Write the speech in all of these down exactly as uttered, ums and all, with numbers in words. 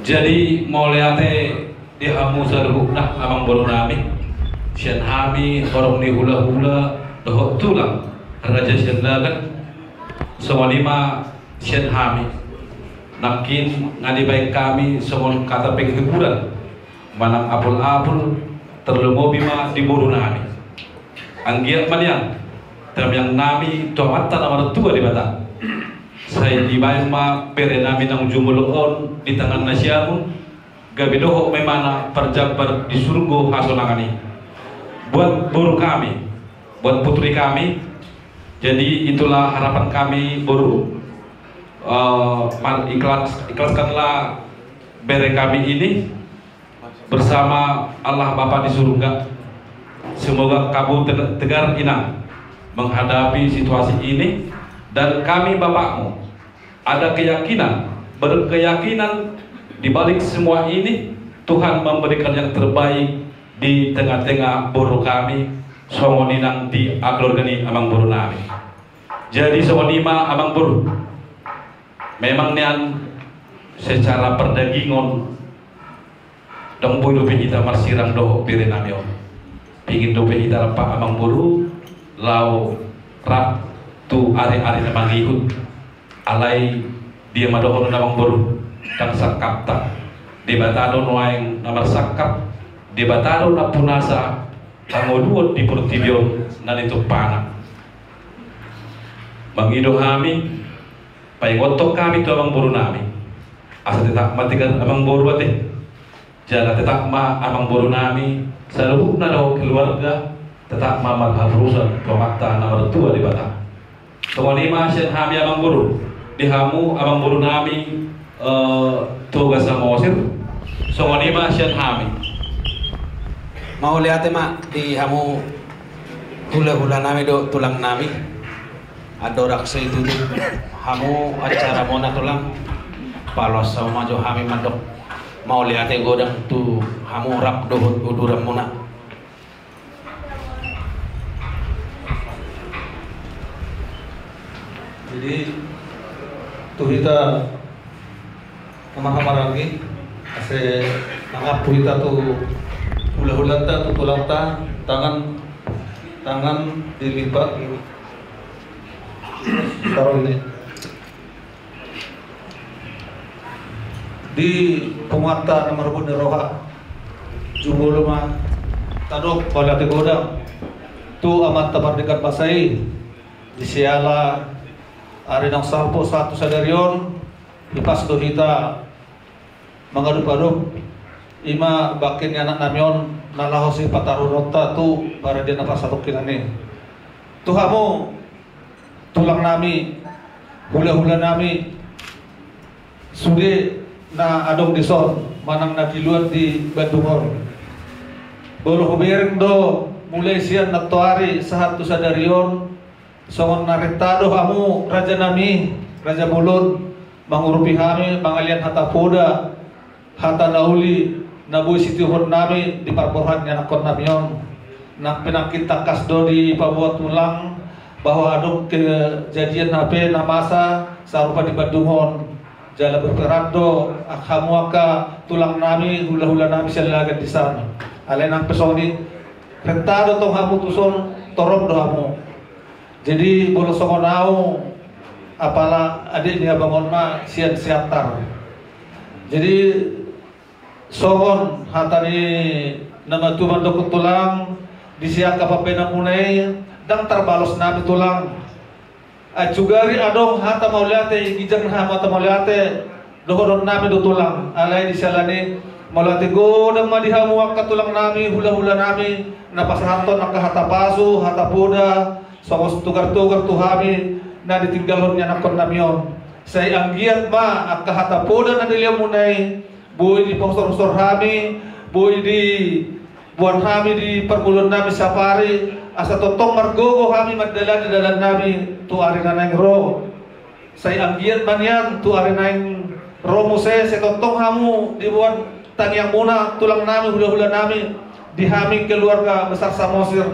Jadi mauliate di hamu saluhutna amangboru nami, sian hami horong ni hulahula dohot tulang Raja Siandagan, songon i ma sian hami. Nangkin nga dibaen hami songon hata penghiburan manang apul-apul, tarlumobi ma di boru nami. Anggiat ma nian tamiang nami tu Amanta na martua Debata, sai dibaen ma bere nami naung jumolo on di tangan na siamun, gabe dohot ma ibana parjambar di surgo hasonangan i. Buat boru kami, buat putri kami, jadi itulah harapan kami boru. Eh, mar-, ikhlas, ikhlaskanlah bere kami ini bersama Allah Bapa di surga. Semoga kamu te-, tegar, Inang, menghadapi situasi ini, dan kami, bapakmu, ada keyakinan, berkeyakinan di balik semua ini, Tuhan memberikan yang terbaik di tengah-tengah boru kami, songon i nang di keluarga ni amangboru nami. Jadi songon i ma amangboru. Memang nian secara perdagingon ndang boi dope hita marsirang dohot bere nami on. Pingin dope hita rap amangboru laho rap tu ari-ari na mangihut. Alai dia ma dohonon amangboru, ndang sangkapta. Debata do nuaeng na marsangkap, Debata do nampunasa hangoluan di portibi on na nitumpahna. Mangido hami, paingothon hami tu amangboru nami, asa tetap ma tegar amangboru ate. Jala tetap ma amangboru nami saluhutna dohot keluarga tetap ma marhaposan tu Amanta na martua Debata. Songon i ma sian hami amangboru, di hamu amangboru nami, eh, Toga Samosir, songon i ma sian hami. Mauliate ma di hamu hulahula nami dohot tulang nami. Andorang so itutu hamu acara muna tulang, paloas hamu ma jo hami mandok mauliate godang tu hamu rap dohot uduran muna. Jadi tu hita na marhahamaranggi, asa mangampu hita tu hulahulanta, tu tulangta, tangan, tangan dilipat. Taruh ini. Di punguanta na marbot ni roha, jumolo ma tadok mauliate godang tu Amanta Pardenggan Basa i, di siala ari naung salpu sahat tu sadari on, ipas do hita mangadop-adop, i ma bangke ni anak nami on na laho sipataruhononta tu parade na parsatongkinan i. Tu hamu tulang nami, hulahula nami, sude na adong dison manang na di luat di Bandung on. Molo hubereng do mulai sian nantoari sahat tu sadari on, songon na renta do hamu raja nami, raja bolon, mangurupi hami mangalean hata poda, hata na uli na boi sitiopon nami di parborhat ni anakkon nami on. Nang pe nangkin tangkas do dipaboa tulang bahwa adong kejadian hape na masa sarupa di Bandung on. Jala berperan do hamu angka tulang nami, hulahula nami Siandagan dison. Alai nang pe songon i, renta do tong hamu tuson, torop do hamu. Jadi molo songon au, apala adik ni abang on ma sian Siantar. Jadi songon hata ni na matua mandok tulang, di sian angka pambahenan muna i, ndang tarbalos nami tulang. Ai sugari adong hata mauliate, ginjang na hata mauliate, dohonon nami do tulang. Alai di siala ni, mauliate godang ma di hamu angka tulang nami, hulahula nami, na pasahathon angka hata pasu, hata poda, songon togar-togar tu hami na ditinggalhon ni anakkon nami on. Sai anggiat ma angka hata poda na dilehon muna i boi dipausor-usor hami, boi diboan hami di parngoluon nami sapari, asa tongtong margogo hami mandalani dalan nami tu ari na naeng ro. Sai anggiat ma nian tu ari naeng ro muse, sai tongtong hamu diboan tangiang muna tulang nami, hulahula nami, di hami keluarga besar Samosir,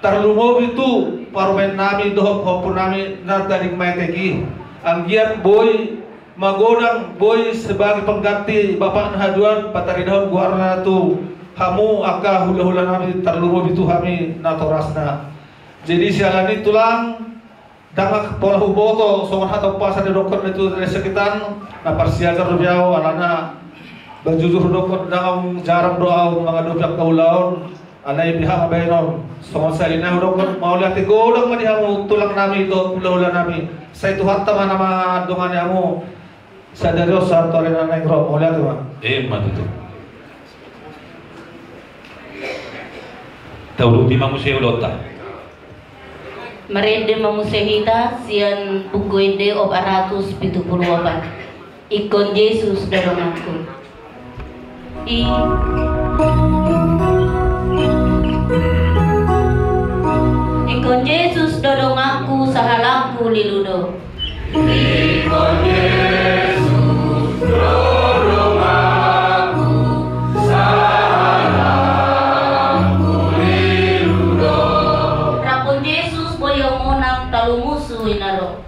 tarlumobi tu parumaen nami dohot pahompu nami na tading maetek i. Anggiat boi magodang boi sebagai pengganti bapakna haduan, pataridahon goarna tu hamu angka hulahulanami, tarlumobi tu hami natorasna. Jadi siala ni i tulang, ndang pola huboto songon hata umpasa na didokkon na tu desa kita, na parsiajar do be ahu alana, jujur hudokkon, ndang jarang do ahu mangadopi angka ulaon. Alai beha ma baenon, songon sahali nai hudokkon, mauliate godang ma di hamu tulangnami dohot hulahulanami. Sai Tuhanta ma na mandongani hamu sadari on sahat tu ari na naeng ro. Mauliate ma. Emma tutu. Tauduti ma muse ulaonta. Marende ma muse hita sian Buku Ende opat ratus pitu pulu opat. Ingkon Jesus do donganku. I- Ingkon Jesus do donganku, sahalakku lilu do. Ingkon Jesus do donganku, sahalakku lilu do. Rap dohot Jesus boi ahu monang, talu musu i na ro.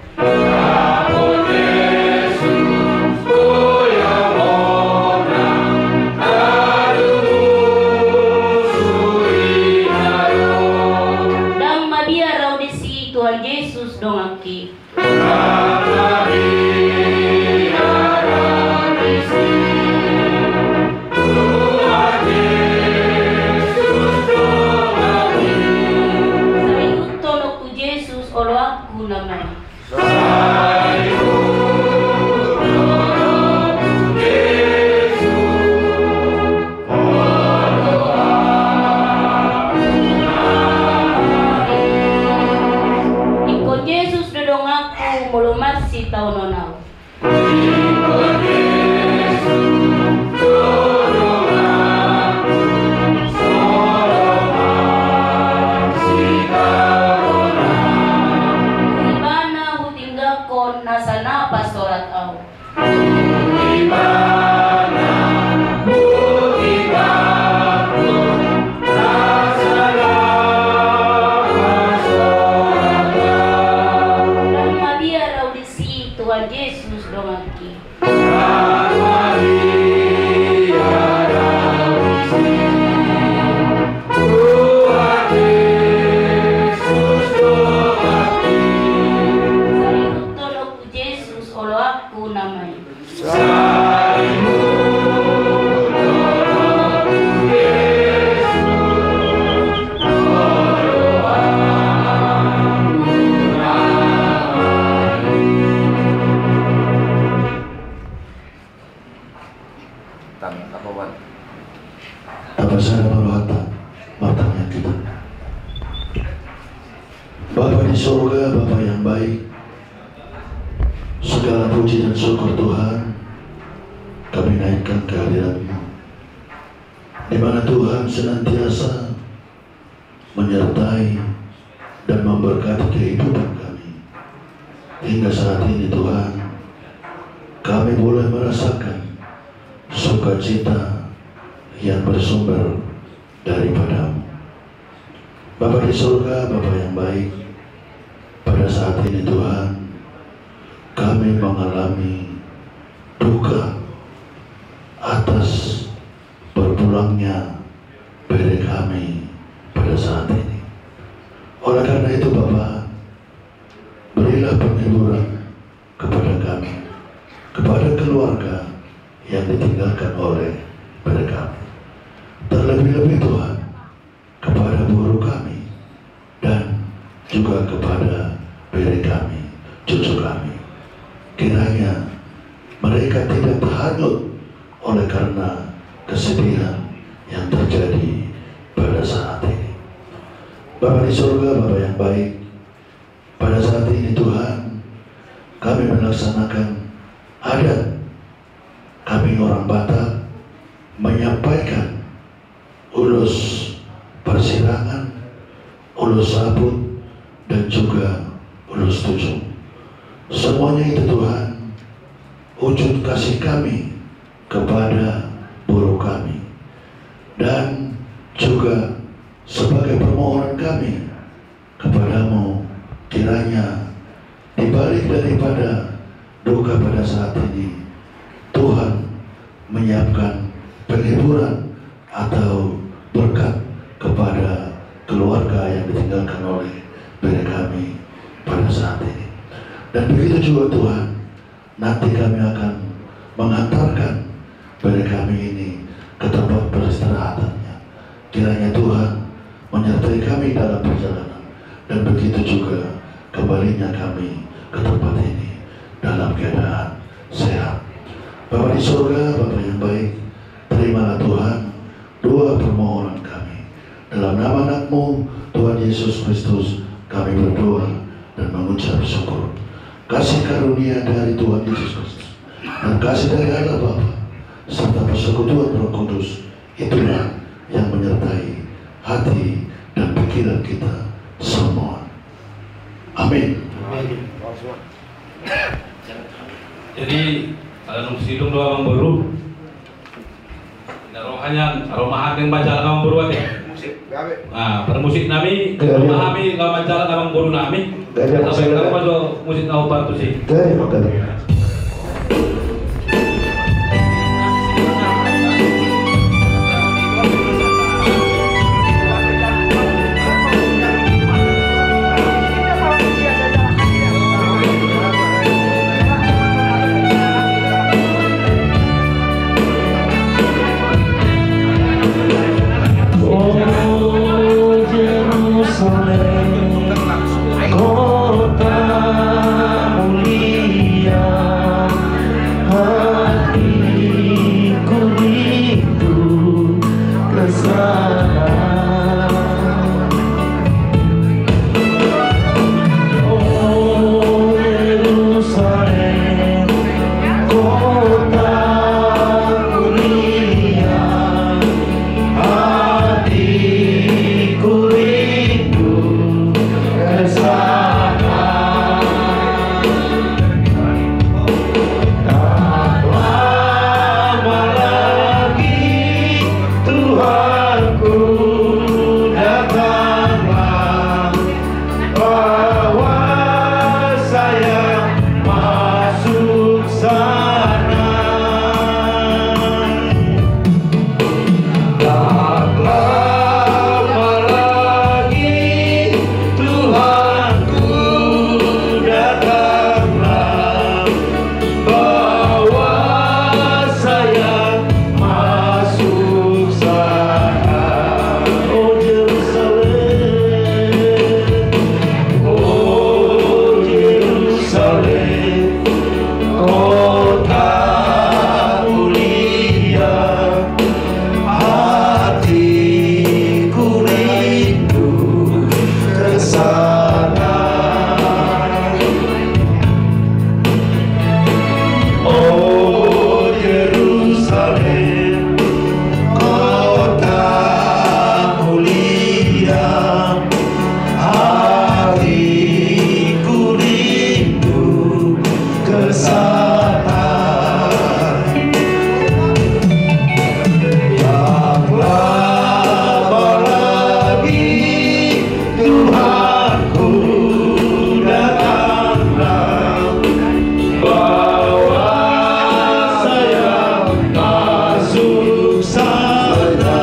Ndang mabiar ahu disi, Tuhan Jesus donganki. Sai ihuthon ho tu Jesus oloanku na ma i. Ingkon Jesus do donganku molo marsitaonon ahu. Ibana hutinggalhon nasa na pasorat ahu. Ndang mabiar ahu disi, Tuhan Jesus donganki. Sai ihuthon ho tu Jesus oloanku na ma i. Tama, apa wan? Tapasada ma rohanta, martangiang hita. Bapa di sorga, Bapa yang baik, segala puji dan syukur Tuhan, kami naikkan kehadiran-Mu, di mana Tuhan senantiasa menyertai dan memberkati kehidupan kami. Hingga saat ini, Tuhan, kami boleh merasakan sukacita yang bersumber daripada-Mu. Bapa di sorga, Bapa yang baik, pada saat ini, Tuhan, kami mengalami duka atas berpulangnya bere kami pada saat ini. Oleh karena itu, Bapa, berilah penghiburan kepada kami, kepada keluarga yang ditinggalkan oleh bere kami. Terlebih-lebih, Tuhan, kepada boru kami dan juga kepada bere kami, cucu kami. Kiranya mereka tidak terhanyut oleh karena kesedihan yang terjadi pada saat ini. Bapa di sorga, Bapa yang baik, pada saat ini, Tuhan, kami melaksanakan adat kami orang Batak menyampaikan ulos parsirangan, ulos saput, dan juga ulos tujung. Semuanya itu, Tuhan, wujud kasih kami kepada boru kami, dan juga sebagai permohonan kami kepada-Mu, kiranya di balik daripada duka pada saat ini, Tuhan menyiapkan penghiburan atau berkat kepada keluarga yang ditinggalkan oleh bere kami pada saat ini. Dan begitu juga, Tuhan, nanti kami akan mengantarkan bere kami ini ke tempat peristirahatannya. Kiranya Tuhan menyertai kami dalam perjalanan, dan begitu juga kembalinya kami ke tempat ini dalam keadaan sehat. Bapa di surga, Bapa yang baik, terimalah, Tuhan, doa permohonan kami. Dalam nama Anakmu, Tuhan Yesus Kristus, kami berdoa dan mengucap syukur. Kasih karunia dari Tuhan Yesus Kristus, dan kasih dari Allah Bapa, serta persekutuan Roh Kudus, itulah yang menyertai hati dan pikiran kita semua. Amin. Amin. Jadi, ala nunga sidung do amangboru. Inda ro hanyang, ro ma hami baca ala amangboru ate. Musik, gabe. Ah, parmusik nami, gabe. Ro ma hami, gabe baca ala amangboru nami. Gabe, gabe. Sampai gabe. Gabe, gabe. O Jerusalem, kota mulia, hatiku rindu ke sana. O Jerusalem, kota mulia, hatiku rindu ke sana. Tak lama lagi, Tuhanku, datanglah, bawa saya masuk sana. Tak lama lagi, Tuhanku, datanglah, bawa saya masuk sana. O Jerusalem, o Jerusalem, kota mulia, hatiku rindu ke sana. O Jerusalem, kota mulia, hatiku rindu ke sana. Tak lama lagi, Tuhanku, datanglah, bawa saya masuk sana.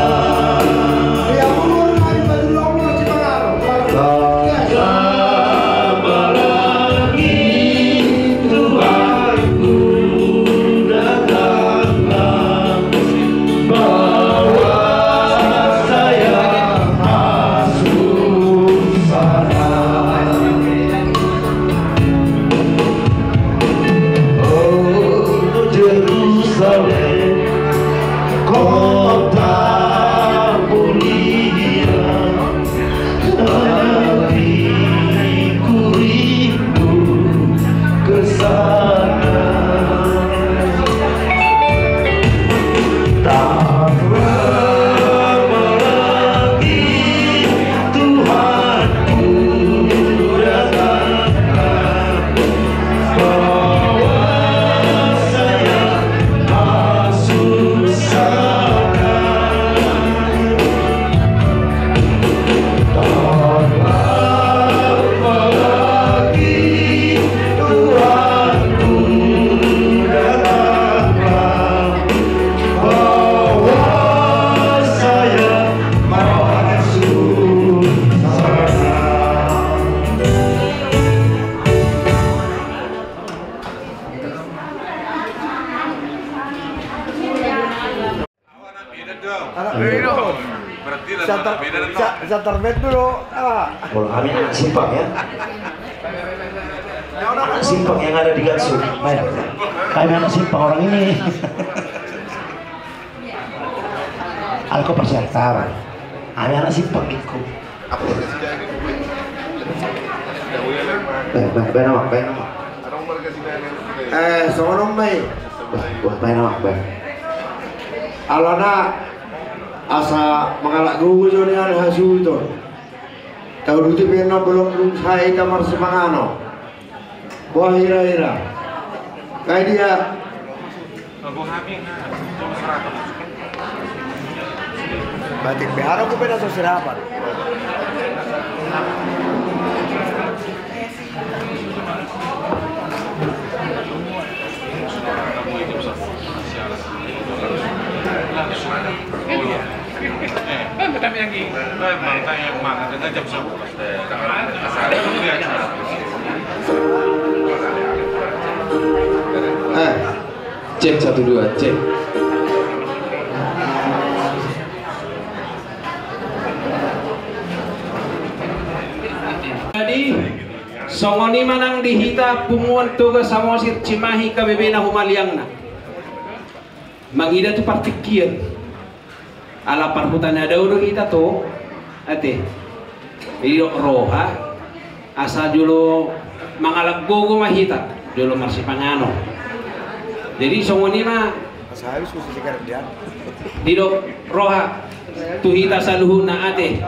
Tak lama lagi, Tuhanku, Anak Iya. Berarti Santar, sa-, santar band dulu. Ah. Kalau kami anak simpang ya. Anak simpang yang ada di Gansu. Baik. Kami anak simpang orang ini. Aku pasti tahu. Kami anak simpang gitu. Baik, baik, baik, nama, baik, nama. Eh, songon on ma i. Baik, baik, nama, baik. Alana asa mangalap gogo jo nian hasuhuton. Tauduti pe na bolon dung sae hita marsipanganon. Boha hira-hira? Kai dia? Batik beharo ku pe na so sirapan. Eh, cek satu dua, cek. Jadi, songon i ma nang di hita punguan Toga Samosir Cimahi K B B na humaliangna. Mangida tu partingkian. Ala parhuta na dao do hita to, ate. Didok roha, asa jolo mangalap gogo ma hita, jolo marsipanganon. Jadi songon i ma. Asa habis mesti sekarang dia. Didok roha, tu hita saluhutna ate.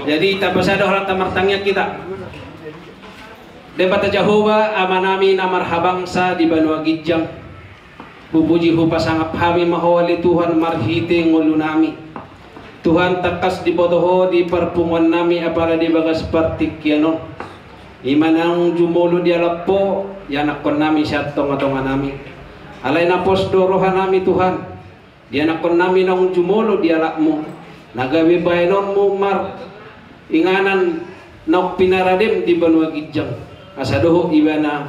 Jadi tapasada halak ta martangiang hita. Debata Jahowa, Amanami na marhabangsa di banua ginjang. Hupuji hupasangap hami ma Ho ale Tuhan marhite ngolunami. Tuhan, tangkas diboto Ho di parpunguannami apala di bagas partingkian on. I ma naung jumolo dialap Ho ianakkonnami sian tonga-tonganami. Alai na pos do rohanami Tuhan, di anakkonnami naung jumolo dialapMu, na gabe baenonMu maringanan naung pinaradem di banua ginjang, asa dohot ibana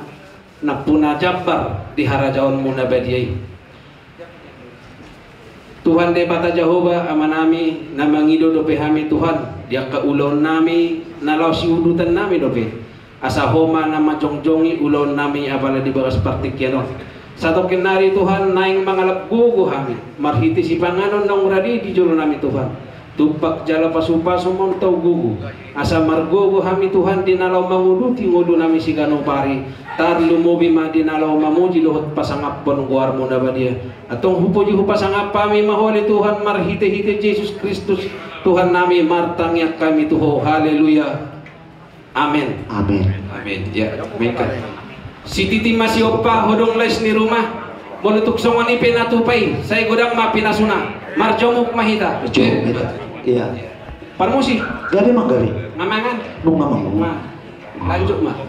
nampuna jambar di harajaonMu na badia i. Tuhan Debata Jahowa, Amanami, na mangido dope hami Tuhan, di angka ulaonnami na laho siudutannami dope, asa Ho ma na manjongjongi ulaonnami apala di bagas partingkian on. Satongkin nari Tuhan naeng mangalap gogo hami, marhite sipanganon naung rade di jolonami Tuhan. Tumpak jala pasu-pasu ma on tau gogo. Asa margogo hami Tuhan di na laho manguduti ngolunami siganup ari. Tarlumobi ma di na laho mamuji dohot pasangaphon goarMu na badia. Antong hupuji hupasangap hami ma Ho ale Tuhan marhite-hite Jesus Kristus Tuhannami, martangiang hami tu Ho. Haleluya. Amen. Amen. Amen. Ya, mainkan. Sititi ma siompa, hodong lais ni ruma. Molo tung songon i pe na tupa i, sai godang ma pinasuna. Marjomuk ma hita. Marjomuk hita. Iya. Parmusik. Gabe ma gabe. Nga mangan. Nunga mangan. Lanjut ma.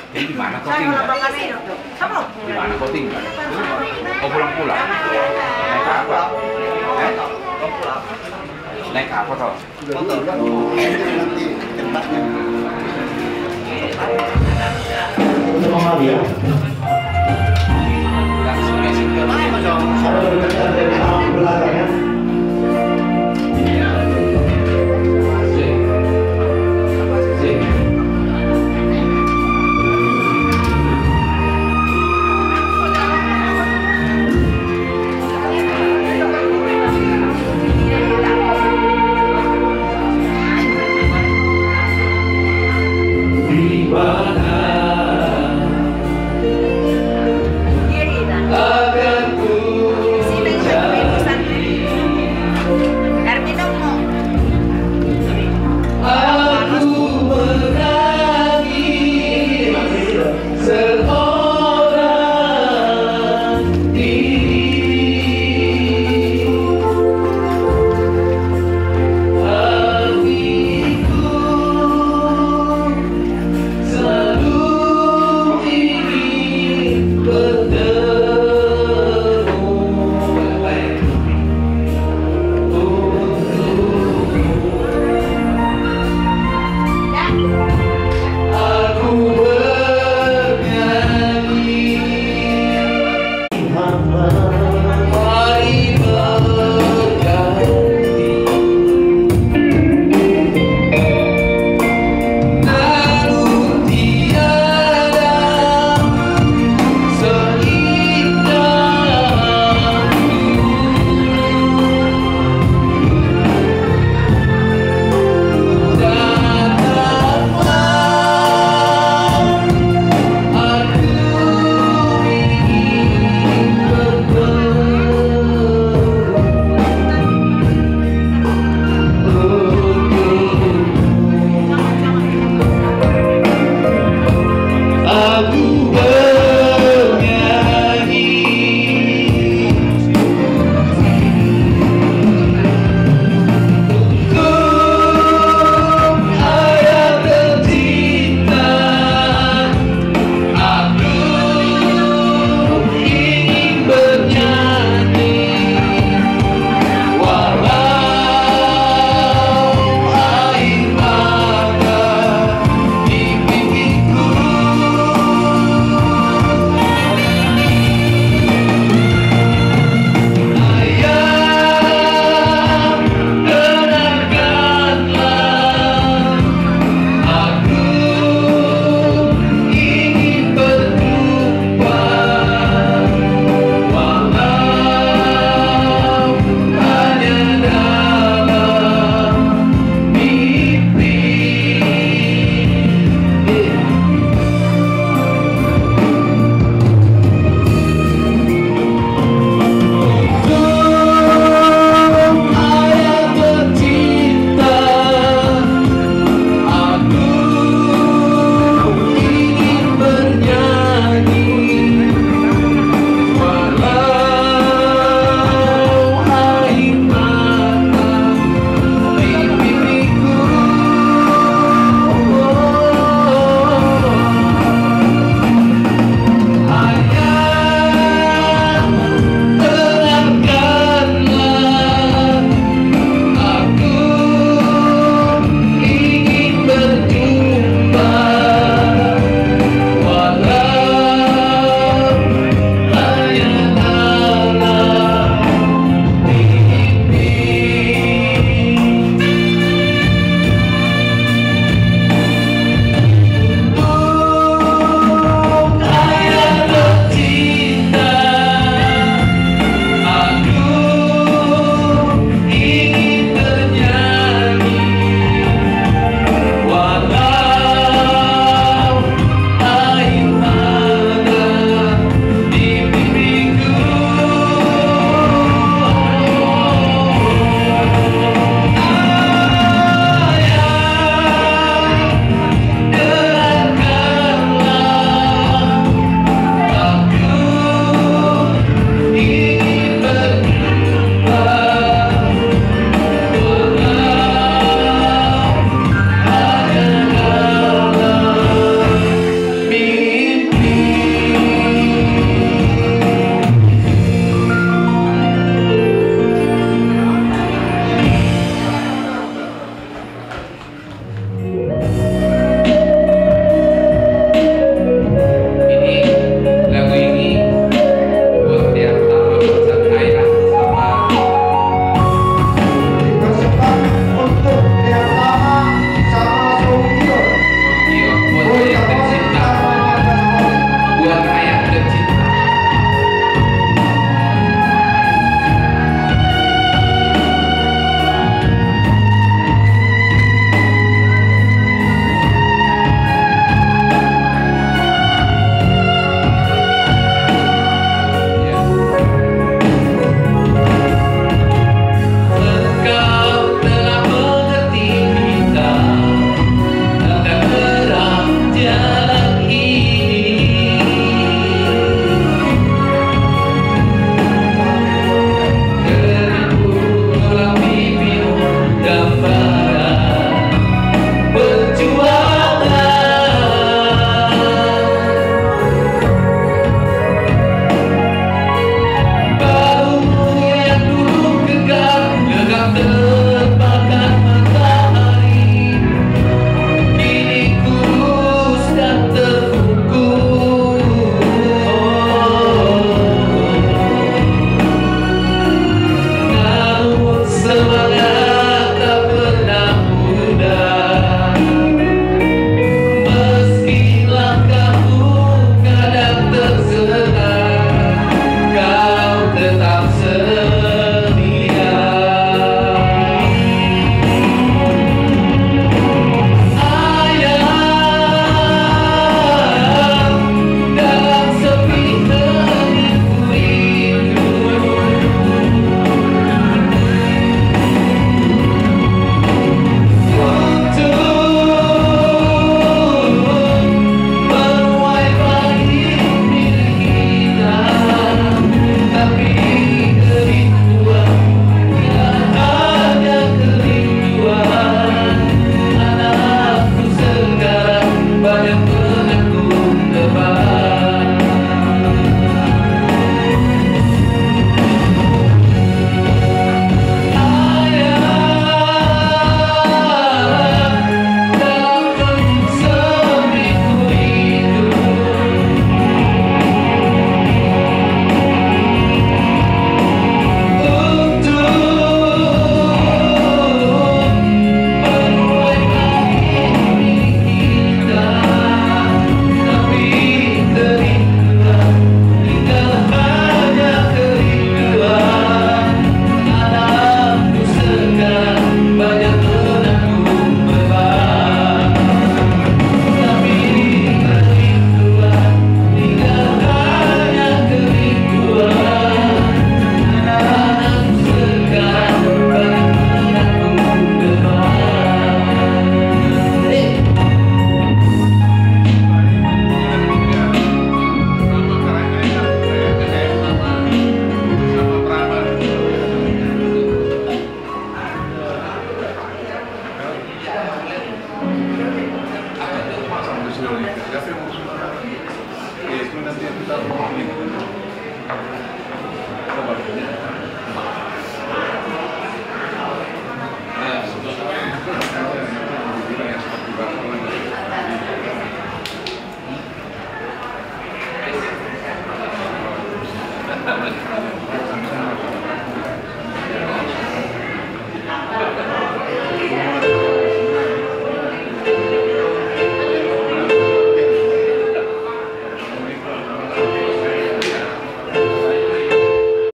Jadi di mana kau tinggal? Di mana kau tinggal? Kau pulang-pulang? Naik apa? Eh? Naik apa kau? Motor. Tempatnya. Itu Mama dia. Ada dekat dari belakangnya.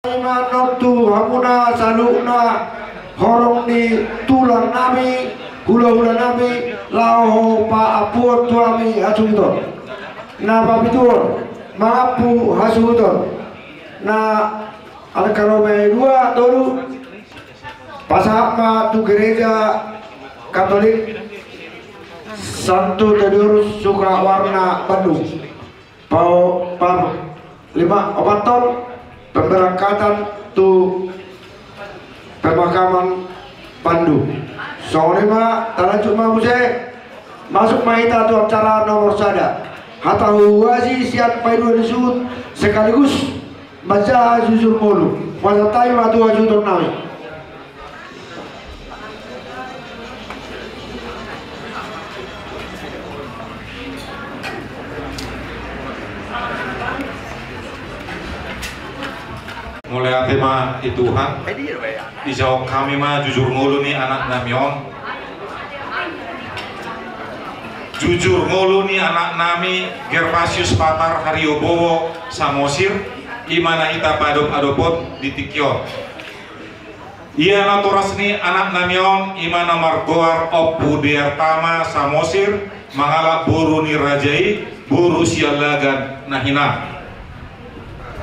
Ima non tu hamuna saluhutna horong ni tulang nami, hula-hula nami, laho paampuhon tu hami hasuhuton. Na papituhon, mangampu hasuhuton. Na angka na paidua, tolu, pasahat ma tu gereja Katolik Santo Teodorus Sukawarna Bandung. Pao, pao, lima, opat ton pemberangkatan tu pemakaman Pandu. Songon i ma, talanjut ma muse. Masuk ma hita tu acara nomor sada. Hata huhuasi sian paidua ni suhut sekaligus manjaha jujur ngolu. Pasahat hami ma tu hasuhuton nami. Mauliate ma di Tuhan. Dijawab hami ma jujur ngolu ni anak nami on. Jujur ngolu ni anak nami Gervasius Patar Hariobowo Samosir, i ma na hita paadop-adop on di tingki on. Ia natoras ni anak nami on i ma na margoar Ompu Deartama Samosir, mangalap boru ni raja i, boru Siallagan na hinan.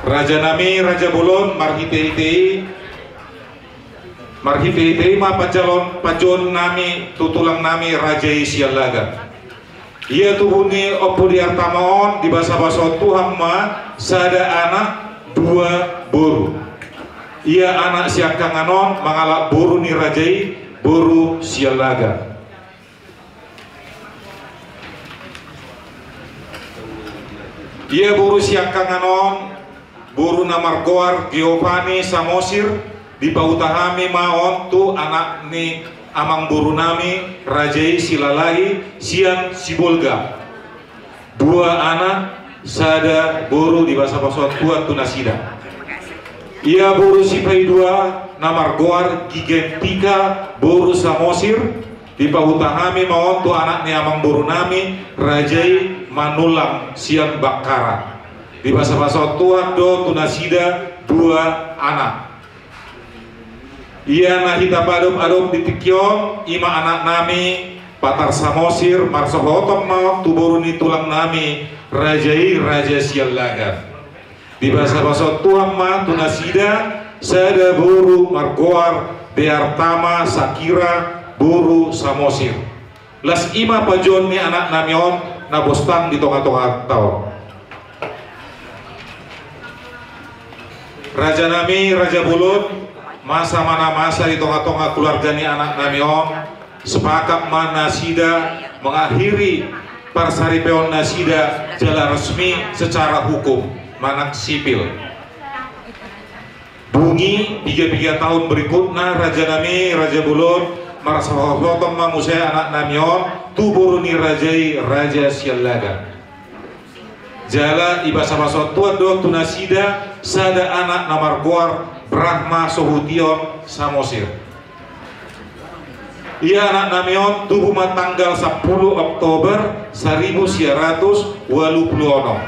Raja nami, raja bolon, marhite-hite i, marhite-hite i ma panjalo-, panjaloon nami tu tulang nami raja i Siallagan. Ia tubu ni Ompu Deartama on dibasabasahon Tuhan ma sada anak dua boru. Ia anak siangkangan on mangalap boru ni raja i, boru Siallagan. Ia boru siangkangan on, boru na margoar Giovanni Samosir, dipahuta hami ma on tu anak ni amangboru nami raja i Silalahi sian Sibolga. Dua anak, sada boru, dibasabasahon Tuhan tu nasida. Ia boru sipaidua na margoar Gigantika, boru Samosir, dipahuta hami ma on tu anak ni amangboru nami raja i Manulang sian Bakkara. Dibasabasahon Tuhan do tu nasida dua anak. Ia na hita paadop-adop di tingki on, i ma anak nami Patar Samosir, marsohoton ma on tu boru ni tulang nami raja i, raja Siallagan. Dibasabasahon Tuhan ma tu nasida sada boru margoar Deartama Sakira, boru Samosir. Las i ma panjaloon ni anak nami on na bostang di tonga-tonganta on. Raja nami, raja bolon, masa ma na masa di tonga-tonga keluarga ni anak nami on, sepakat ma nasida mengakhiri parsaripeon nasida jala resmi secara hukum, manang sipil. Dung i piga-piga taon berikutna, raja nami, raja bolon, marsohoton ma muse anak nami on tu boru ni raja i, raja Siallagan. Jala dibasabasahon Tuhan do tu nasida sada anak na margoar Brahma Sohution Samosir. Ia anak nami on tubu ma tanggal sampulu Oktober saribu sia ratus ualu pulu onom.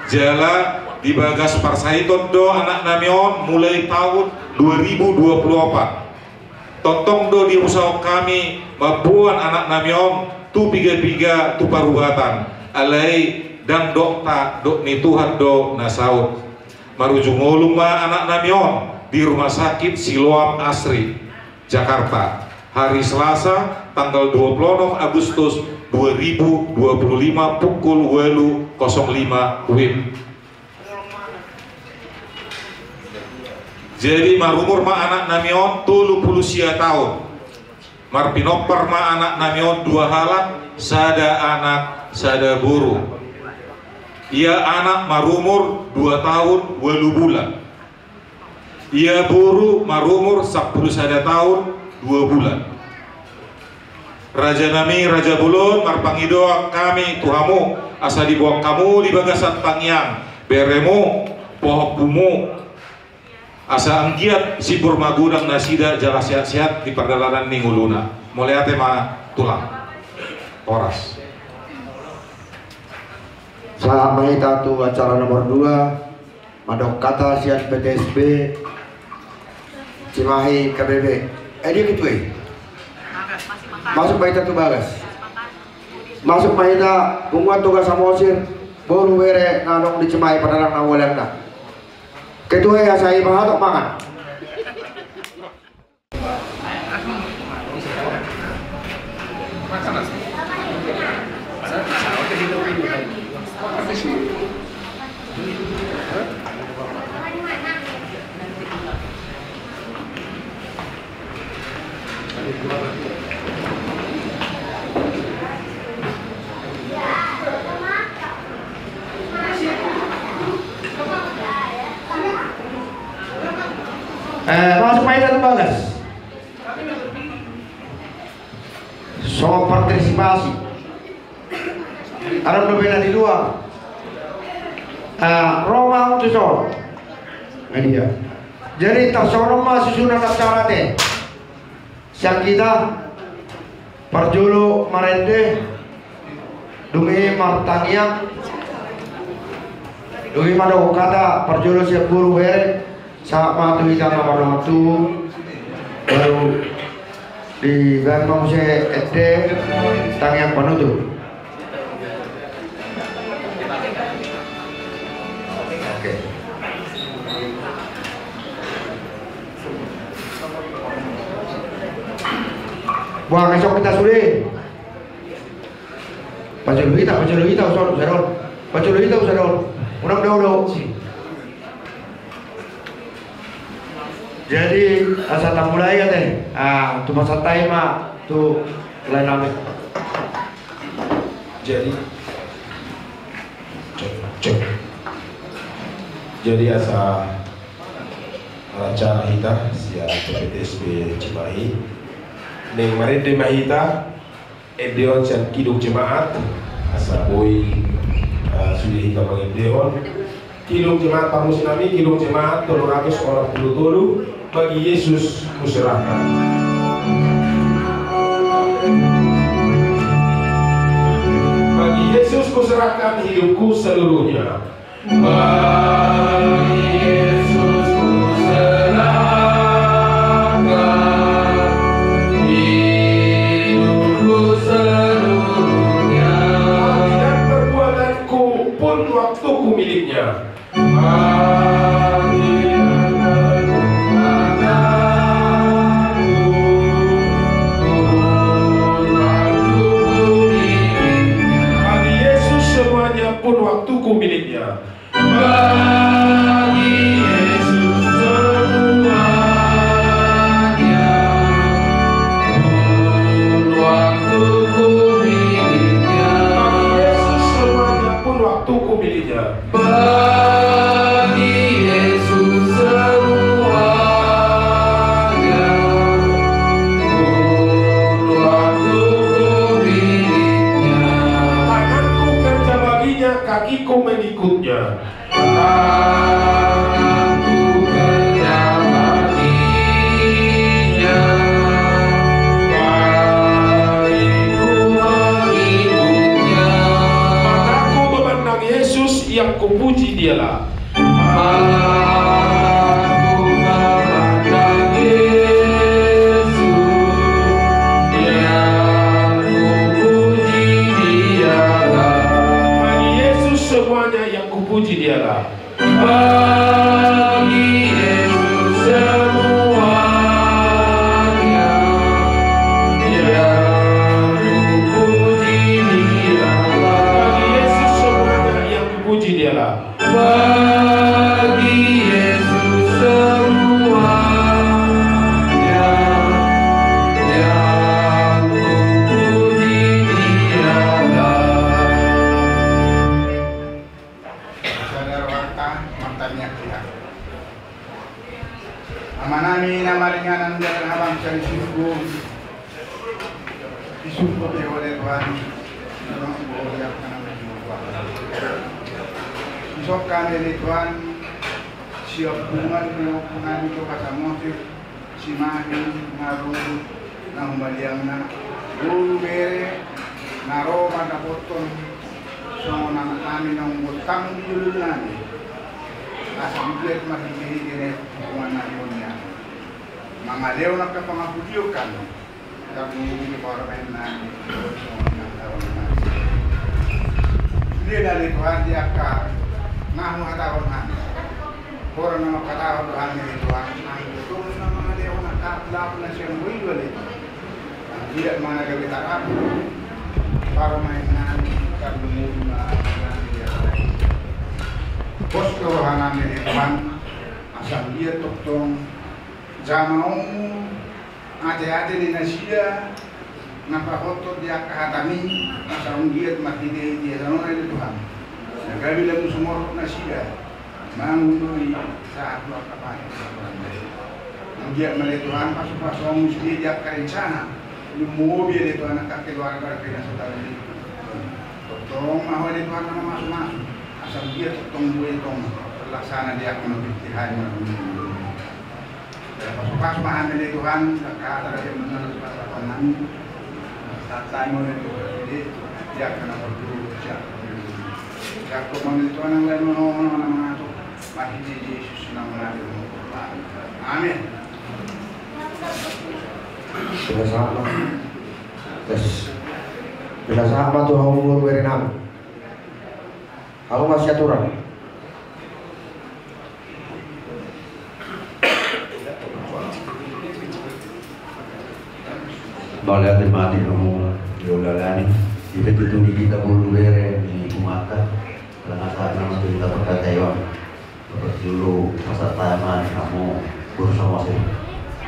Jala di bagas parsahiton do anak nami on mulai taon dua ribu dua pulu opat. Tongtong do diusahahon hami mamboan anak nami on tu piga-piga tu parubatan, alai ndang dokta, dok ni Tuhan do na saut. Marujung ngolu ma anak nami on di Rumah Sakit Siloam Asri, Jakarta, hari Selasa tanggal dua puluh enam Agustus dua ribu dua puluh lima pukul ualu kosong lima W I B. Jadi marumur ma anak nami on tolu pulu sia taon. Marpinompar ma anak nami on dua halak, sada anak sada boru. Ia anak marumur dua taon ualu bulan. Ia boru marumur sampulu sada taon dua bulan. Raja nami, raja bolon, marpangidoan hami tu hamu, asa diboan hamu di bagasan tangiang beremu, pahompumu, asa anggiat sipur magodang nasida jala sehat-sehat di pardalanan ni ngoluna. Mauliate ma tulang. Horas. Sahat ma hita tu acara nomor dua, mandok hata sian P T S B Cimahi K B B. Eh, dia ketua i. Masuk ma hita tu bagas. Masuk ma hita, punguan Tuga Samosir, boru bere na adong di Cimahi, pardalanan na uli na. Ketua i, asa i ma hatop mangan. Eh, masuk ma hita tu bagas. So partisipasi. Adong dope na di luar. Eh, ro ma ahu tu son. Nah, dia. Jadi, tarsongon on ma susunan acara te. Sian hita, parjolo marende, dung i martangiang, dung i mandok hata, parjolo sian boru bere, sahat ma tu hita na mardongan tubu, baru dibaen ma muse ende, tangiang panutup. Oke. Buang esok kita sude. Pajolo hita, pajolo hita, usadon, usadon. Pajolo hita, usadon. Unang dao, dao. Jadi, asa tamulai ate. Ah, tu pasahat hami ma tu lae nami. Jadi, cek, cek. Jadi, asa acara hita sian P T S B Cimahi. Naeng marende ma hita, ende on sian Kidung Jemaat, asa boi, eh, sude hita mangendehon. Kidung Jemaat parmusik nami, Kidung Jemaat tolu ratus onom pulu tolu, Bagi Yesus Kuserahkan. Bagi Yesus kuserahkan hidupku seluruhnya. Bagi Yesus kuserahkan hidupku seluruhnya. Hati dan perbuatanku pun waktuku miliknya. Hati dan perbuatanku pun waktuku miliknya. Bagi Yesus semuanya pun waktuku miliknya. Bagi Yesus semuanya pun waktuku miliknya. Bagi Yesus semuanya pun waktuku miliknya. Bagi Yesus semuanya pun waktuku miliknya. Tanganku kerja baginya, kakiku mengikutnya. Tanganku kerja baginya, kakiku mengikutnya. Mataku memandang Yesus, yang kupuji Dialah. Mataku memandang Yesus, yang kupuji Dialah. Bagi Yesus semuanya, yang kupuji Dialah. Bagi Yesus semuanya, yang kupuji Dialah. Bagi Yesus semuanya, yang kupuji Dialah. Bagi Yesus semuanya, yang kupuji Dialah. Amanami na maringanan di angka habangsa di surgo, disungkun pe Ho ale Tuhan. Disungkun hami ale Tuhan, sian punguan ni ompungnami Toga Samosir, Simahi, Marungut, na humaliangna, boru bere, na ro mandapothon songon amanami naung gontang di jolonami. Asa manggiat marhitehite na punguan na hion i, mangalehon angka pangapudion hami. Tapi ini parumaennami, songon na taon nami. Dia dari Tuhan di angka na huhatahon hami. Orang nama kata Tuhan ini Tuhan, anggo tung nama dia orang kata pun nasi yang bui dua itu. Tidak mana dari kita apa. Parumaennami, kami muna, kami dia lain. Bos rohanami ini Tuhan, asa dia tongtong jamaomu, ateate ni nasida na pahothon di angka hatami, asa manggiat marhitehite hatamu ale Tuhan. Na gabe lamu sumorop nasida mangudui sahat tu angka pari. Manggiat ma ale Tuhan, pasupasuonmu sude di angka rencana. Lumobi ale Tuhan angka keluarga pe na so tadi. Tongtong ma Ho ale Tuhan na mamasumasu. Asa manggiat tongtong bue tong terlaksana di angka na pitihai ma. Pasupasu ma hami ale Tuhan, angka hata dari menang di pasapan nami. Santai ma ale Tuhan, jadi dia kena berguru siap. Siap kau ma ale Tuhan yang lain menang menang menang tu. Mati di Yesus nama nami. Amin. Sudah sama. Tes. Sudah sama tu hamu guru bere nami. Hamu masih aturan. Mauliate ma di hamu, di ulaon ni. Di pe tutu di hita boru bere ni Humata. Karena saat nama tu hita berkata iwan. Dapat dulu pasal tanya ma di hamu boru Samosir.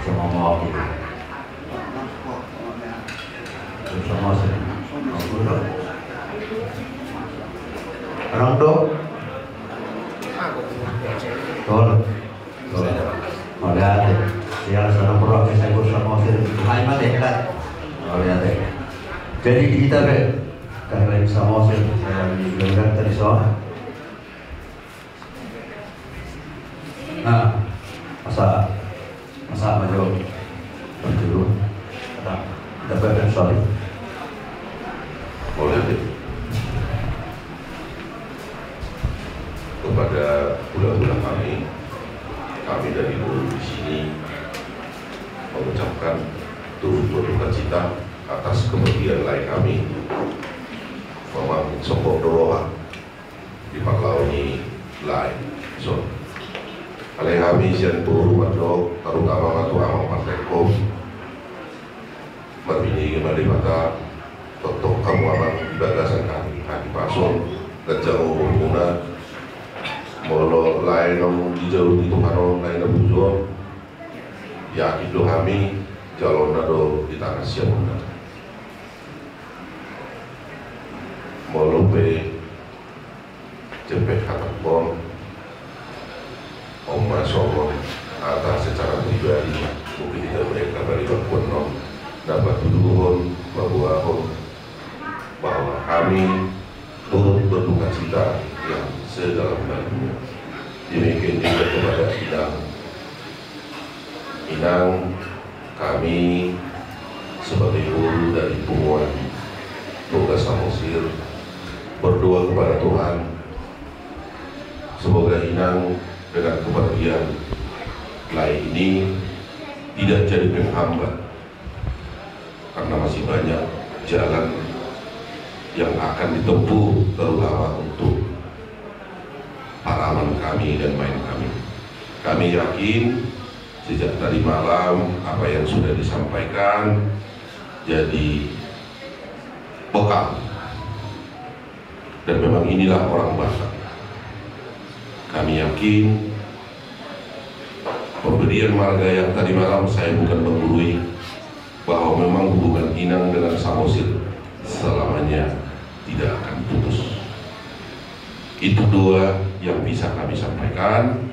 Sama mau gitu. Boru Samosir. Orang do. Tol. Tol. Mauliate. Ya, sana perlu ke saya boru Samosir. Hai mate kan. Mauliate. Jadi di hita be. Karena Samosir, saya di Belanda tadi soal. Nah, masa, masa maju, maju, kata, dapat dan sorry. Boleh, Dek. Kepada hula-hula kami, kami dari boru di sini mengucapkan turut berduka cita atas kepergian lae kami, Maman Sopo Doroha. Di parlao ni lae. So. Alai hami sian boru mandok, terutama ma tu amang partai kom. Marbinege ma Debata, tongtong hamu amang di bagasan hami, hami pason, ganjang umurmuna. Molo lae naung dijalo ni Tuhan on, lae na puju on. Yakin do hami, jalonna do di tangan siaponna. Molo pe Jempek hatangkon, on ma songon hata secara pribadi, mungkin di dalam mereka bari bangkuan non, na patuduhon, paboahon, bahwa kami turut berduka cita yang sedalam-dalamnya. Demikian juga kepada Inang. Inang, kami sebagai boru dari punguan Toga Samosir berdoa kepada Tuhan, semoga Inang dengan kepergian lae ini tidak jadi penghambat, karena masih banyak jalan yang akan ditempuh, terutama untuk paraman kami dan maen kami. Kami yakin sejak tadi malam apa yang sudah disampaikan jadi bekal. Dan memang inilah orang Batak. Kami yakin pemberian marga yang tadi malam saya bukan menggurui, bahwa memang hubungan Inang dengan Samosir selamanya tidak akan putus. Itu doa yang bisa kami sampaikan.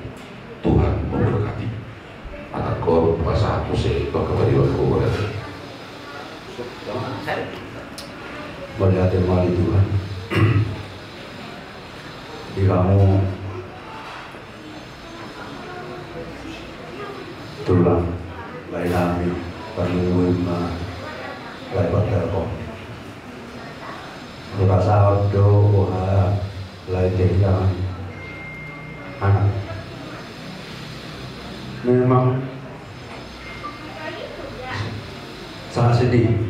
Tuhan memberkati. Atas Muse pangkapariban ho, berarti. Mauliate ma di Tuhan. Di hamu tulang, lae nami, panggual ma, lae partelpon. Hurasaon do boha lae kehilangan anak. Memang sangat sedih.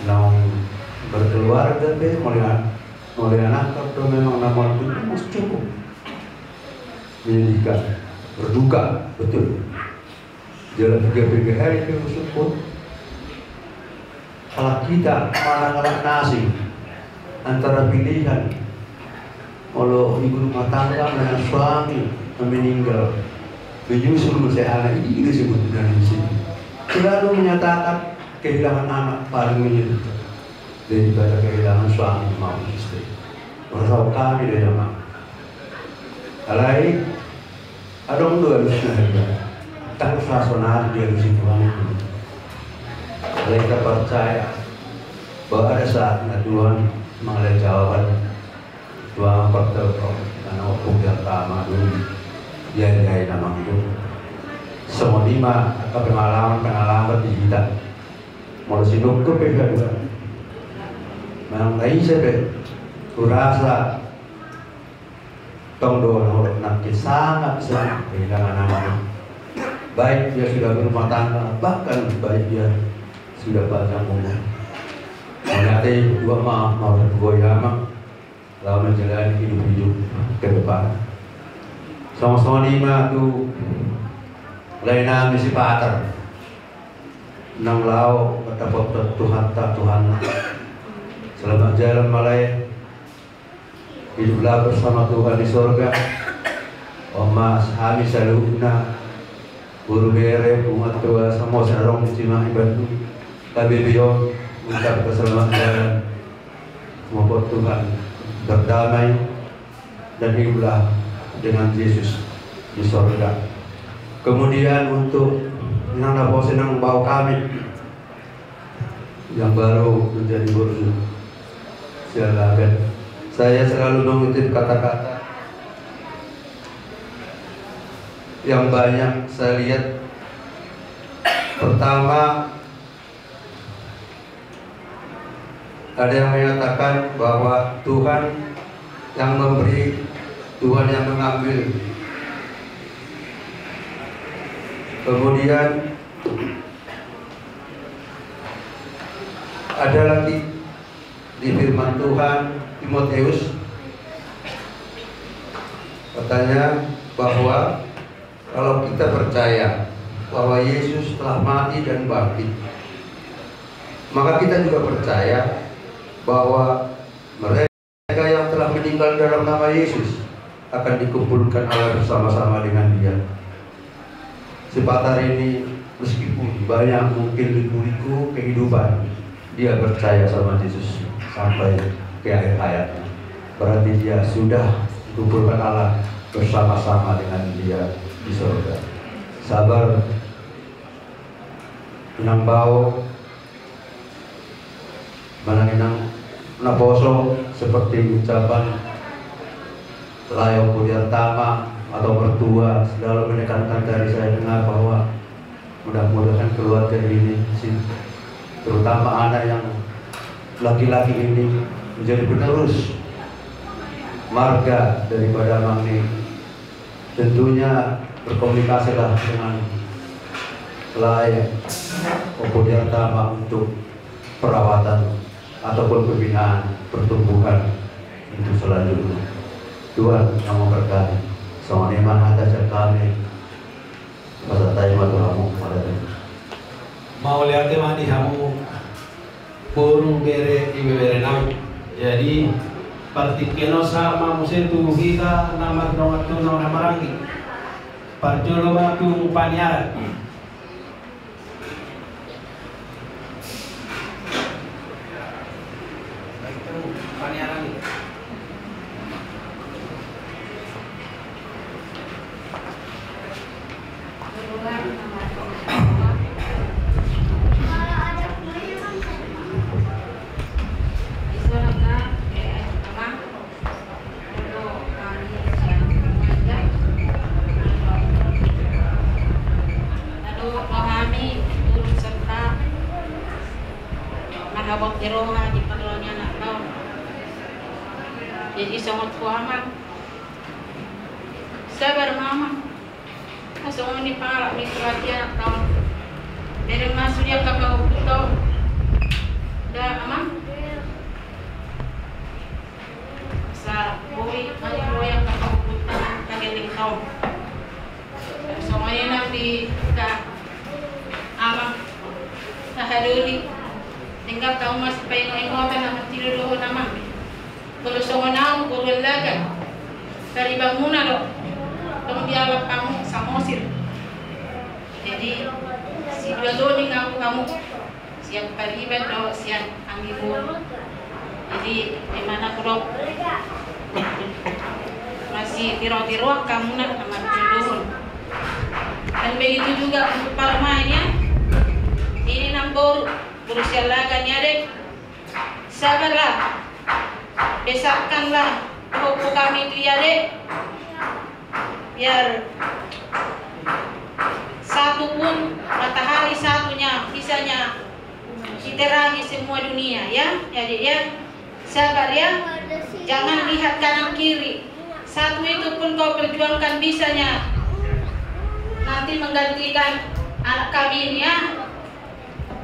Naung berkeluarga pe, mauliate, mauliate anak do memang nama tu cukup menyedihkan, berduka betul. Jala piga-piga hali pe husyukur. Halak hita manang halak na asing, antara pilihan molo ibu rumah tangga manang suami na meninggal, menyusul muse anak, i do disebut dengan di sini. Selalu menyatakan kehilangan anak paling menyedihkan daripada kehilangan suami maupun istri. Merasa kami do ya, Mak. Alai adong do alusna, hita. Ndang saonari dialusi Tuhan i. Alai hita percaya bahwa ada saatna Tuhan mangalehon jawaban. Tuhan pertolongan, karena waktu pertama dulu dia dia nama itu. Songon i ma angka pengalaman-pengalaman di hita. Molo sinungkun pe hita dua, manang na ise pe, hurasa tong do na, nangkin sangat sedih kehilangan anaknya. Baik dia sudah berumah tangga, bahkan baik dia sudah panjang umur. Mauliate, dua ma, mau dua ya, Mak. Laho menjalani hidup-hidup ke depan. Songon-songon i ma tu lae nami si Pater. Nang laho matapothon Tuhanta, Tuhan. Selamat jalan ma lae. Hiduplah bersama Tuhan di sorga. On ma hami saluhutna, guru, bere, punguan tua, samosa na adong di Cimahi, Bandung, K B B on, mengucapkan selamat jalan. Semoga Tuhan berdamai dan hiduplah dengan Yesus di sorga. Kemudian untuk inang naposo, inang bao kami yang baru menjadi guru sialagan, saya selalu mengutip kata-kata yang banyak saya lihat. Pertama, ada yang mengatakan bahwa Tuhan yang memberi, Tuhan yang mengambil. Kemudian ada lagi di firman Tuhan, Timoteus, katanya bahwa kalau kita percaya bahwa Yesus telah mati dan bangkit, maka kita juga percaya bahwa mereka yang telah meninggal dalam nama Yesus akan dikumpulkan Allah bersama-sama dengan Dia. Si Pater ini, meskipun banyak mungkin liku-liku kehidupan, dia percaya sama Yesus sampai ke akhir hayatnya. Berarti dia sudah dikumpulkan Allah bersama-sama dengan Dia di sorga. Sabar, inang bao, manang inang naposo, seperti ucapan lae Ompu Diartama atau mertua selalu menekankan, tadi saya dengar, bahwa mudah-mudahan keluarga ini, si, terutama anak yang laki-laki ini, menjadi penerus marga daripada amang ni. Tentunya berkomunikasilah dengan lae Ompu Diartama untuk perawatan ataupun pembinaan pertumbuhan untuk selanjutnya. Tuhan yang memberkati. Songon i ma hata sian hami. Pasahat hami ma tu hamu, mauliate. Mauliate ma di hamu, boru, bere, ibebere nami. Jadi, partingkian on sahat ma muse tu hita na mardongan tu na marhahamaranggi. Parjolo ma tu paniaran. Jadi songon tu amang, sabar ma amang. Songon i pala mitra dia tahun. Bereng masuk dia kakak tahun. Da amang. Sa boi mani loya kakak tahun kageleng tahun. Songon i nang di ta amang. Tahadoli. Tinggal tahu masih paingo-ingotan nama tidur doho nama. Kalau songon au boru Allagan. Dari banguna lo. Tong dialap kamu Samosir. Jadi si dua doni ngaku kamu. Sian pariban do sian anggi boru. Jadi di mana kudok masih tiro-tiroak kamu na amat dulu. Dan begitu juga untuk parumaen ya. Ini nang boru, boru Sialagan ya dek. Sabarlah, besarkanlah pokok kami itu ya dek. Biar satu pun matahari satunya bisanya diterangi semua dunia ya. Jadi ya, sabar ya. Jangan lihat kanan kiri. Satu itu pun kau perjuangkan bisanya nanti menggantikan anak kami ini ya.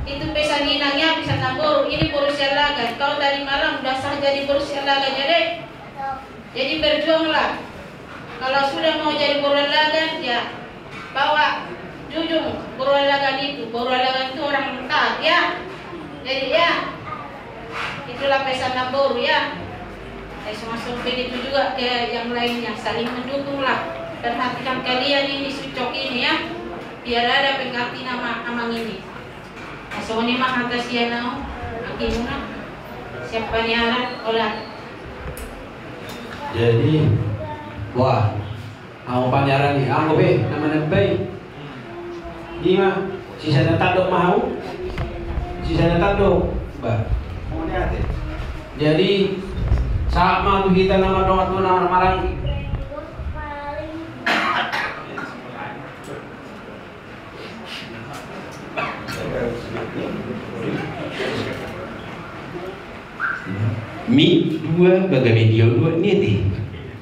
Itu pesan inang ya, pesan nang boru. Ini boru Sialagan. Kau tadi malam udah sah jadi boru Sialagan ya dek. Jadi berjuanglah. Kalau sudah mau jadi boru Allagan, ya bawa jujung boru Allagan itu. Boru Allagan itu orang taat, ya. Jadi ya, itulah pesan nang boru ya. Eh, masuk begitu juga ke yang lainnya, saling mendukunglah. Perhatikan kalian ini sucok ini ya, biar ada pengganti nama amang ini. Songon i ma hata sian au, anggi muna. Siapa ni aran, ola. Jadi, wah, au paniaran ni, anggo be, nama nembai. Ima, sisa na tandok ma au. Sisa na tandok, ba. Jadi, sahat ma tu hita nama dongan tu nama maranggi. Mi dua baga media dua ni ati.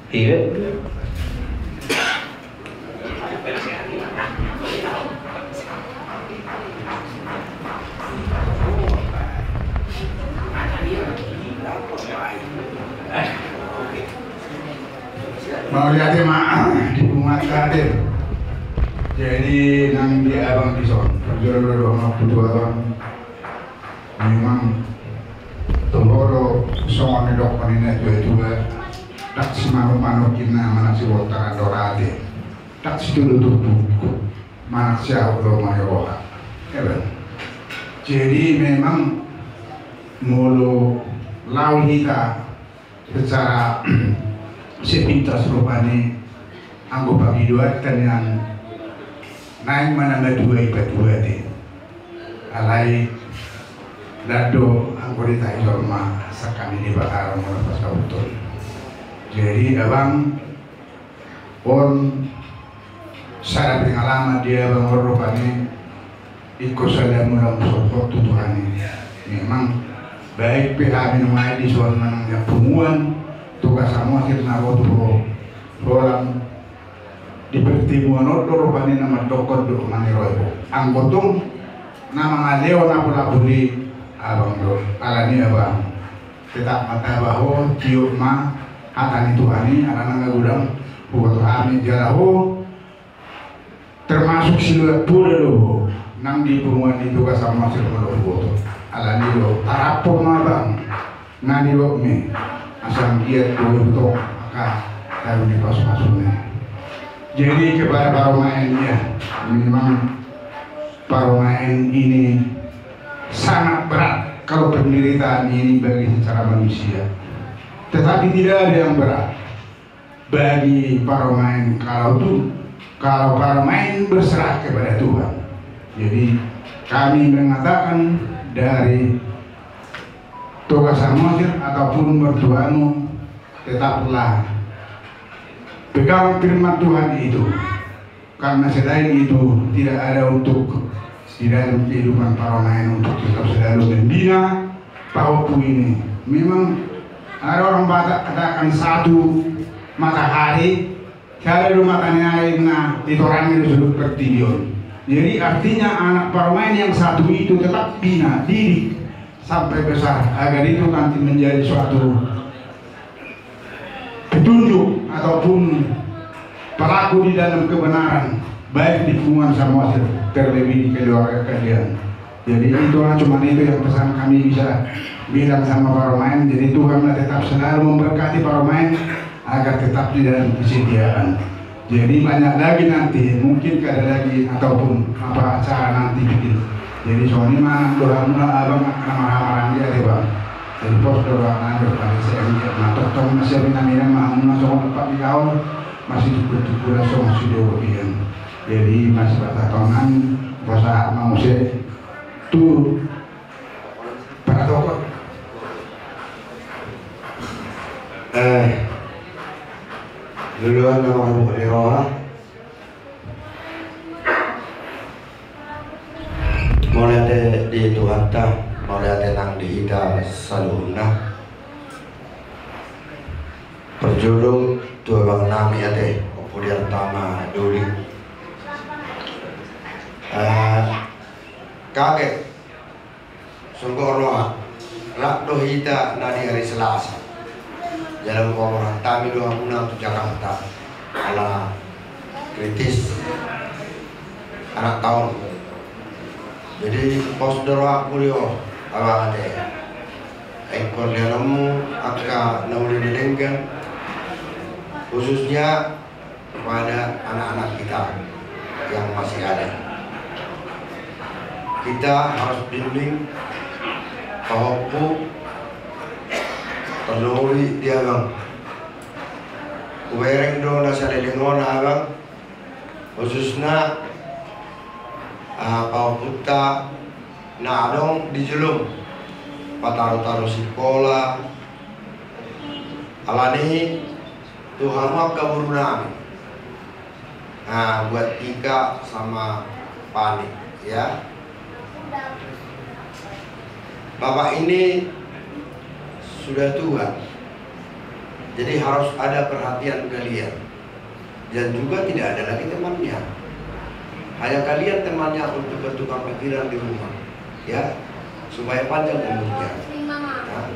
Iya. Mauliate ma di punguanta ate. Jadi nang di abang dison, parjolo do dohononku tu abang. Memang toho do songon ni dohonon ni natuatua. Ndang simanuk-manuk inna manang sibontar andor ate. Ndang situtu turpuk manang siaut do mani roha. Eba. Jadi memang molo laho hita secara sepintas rupani anggo pangidoanta nian naeng ma na matua i patua ate. Alai ndang do anggo ditahi jolma sangkap ni Debata ro molo pasauthon. Jadi abang on sada pengalaman di abang on rupani. Ingkon sada mula musorhot tu Tuhan i. Memang baik pe hami nuaeng dison manang di punguan Toga Samosir na ro tu ho holan di pertemuan on do rupani na mandokkon do mani ro i ho. Anggo tong na mangalehon apul-apul i abang do. Alani abang tetap ma taba ho, tiop ma hata ni Tuhan i, alana nga godang huboto hami jala ho termasuk siluat poda do ho nang di punguan ni Toga Samosir molo huboto. Alani do tarapor ma abang na nidokmi asa anggiat do i hutong angka taru ni pasu-pasuna. Jadi kepada parumaen ya, memang parumaen ini sangat berat kalau penderitaan ini bagi secara manusia. Tetapi tidak ada yang berat bagi parumaen kalau tu, kalau parumaen berserah kepada Tuhan. Jadi kami mengatakan dari Toga Samosir ataupun mertuamu, tetaplah pegang firman Tuhan itu. Karena selain itu tidak ada untuk di dalam kehidupan parumaen untuk tetap selalu membina pahompu ini. Memang Ada orang Batak katakan satu matahari, sada do mata ni ari na ditorangi di seluruh pertiwi on. Jadi artinya anak parumaen yang satu itu tetap bina, didik sampai besar agar itu nanti menjadi suatu petunjuk ataupun pelaku di dalam kebenaran, baik di lingkungan Samosir, terlebih di keluarga kalian. Jadi itulah, cuma itu yang pesan kami bisa bilang sama parumaen. Jadi Tuhan lah tetap selalu memberkati parumaen agar tetap di dalam kesetiaan. Jadi banyak lagi nanti, mungkin kada lagi ataupun apa acara nanti bikin. Jadi songon i ma nang dohamuna abang, angka na marhahamaranggi ate bang. Jadi pos do rohana do pade, saya lihat na tongtong masih ada naminan ma hamuna songon tempat di kaon, masih tukur-tukur songon sidoro pian. Jadi masih patahtonan, pasahat ma muse tu para tokoh. Eh, duluan nama kamu di roha. Mauliate di Tuhanta, mauliate nang di hita saluhutna. Parjolo tu abang nami ate, Ompu di Artama Doli. Eh, kaget. Songgor roha, rap do hita na di hari Selasa. Jala hupaborhat hami do hamuna tu Jakarta ala kritis anak taon. Jadi pos do rohangku di ho abang ate, ingkon lehononmu angka na uli ni denggan, khususnya kepada anak-anak kita yang masih ada. Kita harus bimbing, pahompu, tarlumobi di abang. Hubereng do na saleleng on abang, khususna ah, pahompunta na adong di jolo, pataru-taru sikola. Alani tu hamu angka boru nami, ah, buat Ika sama Pani, ya. Bapak ini sudah tua, jadi harus ada perhatian kalian. Dan juga tidak ada lagi temannya. Hanya kalian temannya untuk bertukar pikiran di rumah, ya, supaya panjang umurnya. Nah,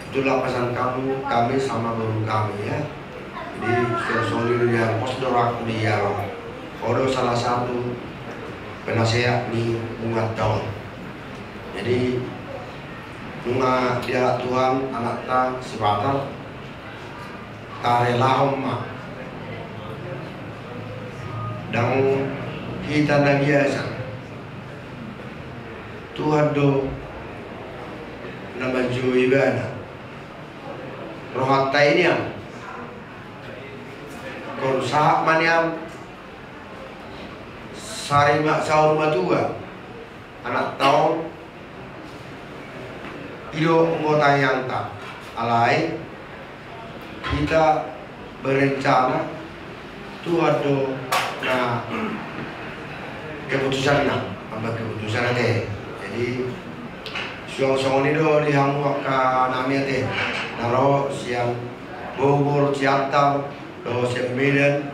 itulah pesan kamu, kami sama guru kami, ya. Jadi songon i do, pos do rohangku di ho, ho do salah satu penasehat ni bunga taon. Jadi nunga dialap Tuhan anakta si Batar, tarelahon ma. Ndang hita na biasa. Tuhan do na manjou ibana. Rohanta i nian, ingkon sahat ma nian, sari ma, saur matua anakta on. I do anggo tangiangta, alai hita berencana, Tuhan do na keputusanna, ambil keputusan ate. Jadi suang songon i do di hamu angka nami ate, na ro sian Bogor, Ciantan, dohot sian Medan.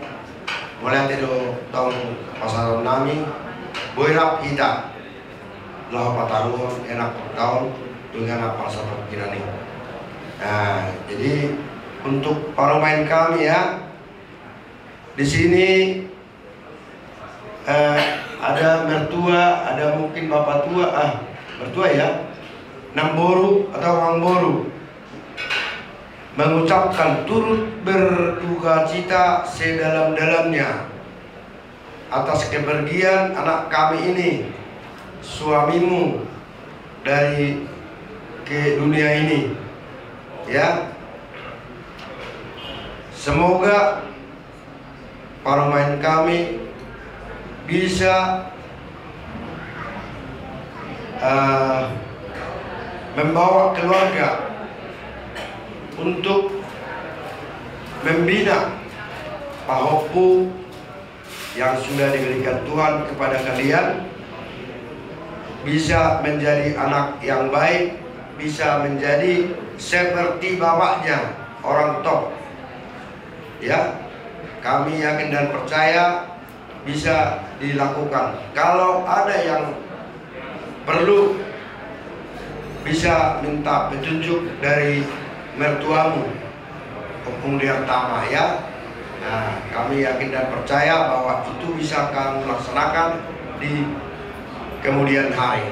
Mauliate do tong pasahaton nami, boi rap hita laho pataruhon anak taon tu inganan parsahat pikiran i. Nah, jadi untuk parumaen kami, ya, di sini, eh, ada mertua, ada mungkin bapak tua, ah, mertua, ya, namboru atau amangboru, mengucapkan turut berduka cita sedalam-dalamnya atas kepergian anak kami ini, suamimu, dari ke dunia ini, ya. Semoga parumaen kami bisa, eh, membawa keluarga untuk membina pahompu yang sudah diberikan Tuhan kepada kalian, bisa menjadi anak yang baik, bisa menjadi seperti bapaknya, orang top. Ya, kami yakin dan percaya bisa dilakukan. Kalau ada yang perlu, bisa minta petunjuk dari mertuamu, Ompung Diartama, ya. Nah, kami yakin dan percaya bahwa itu bisa kami laksanakan di kemudian hari.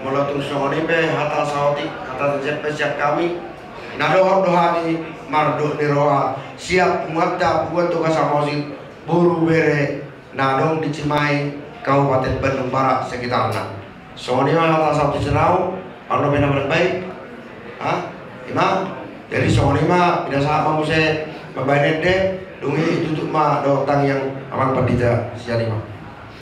Molo tung songon i pe hata saotik, hata siap pe sian hami, na dohot do hami mardok ni roha sian punguanta, punguan Toga Samosir, boru bere na adong di Cimahi, Kabupaten Bandung Barat sekitarna. Songon i ma hata saotik sian au, panopi na baik. Ha? I ma. Jadi songon i ma, pinasahat ma muse mambahen ende, dung i tutup ma dohot tangiang amang pandita sian i ma.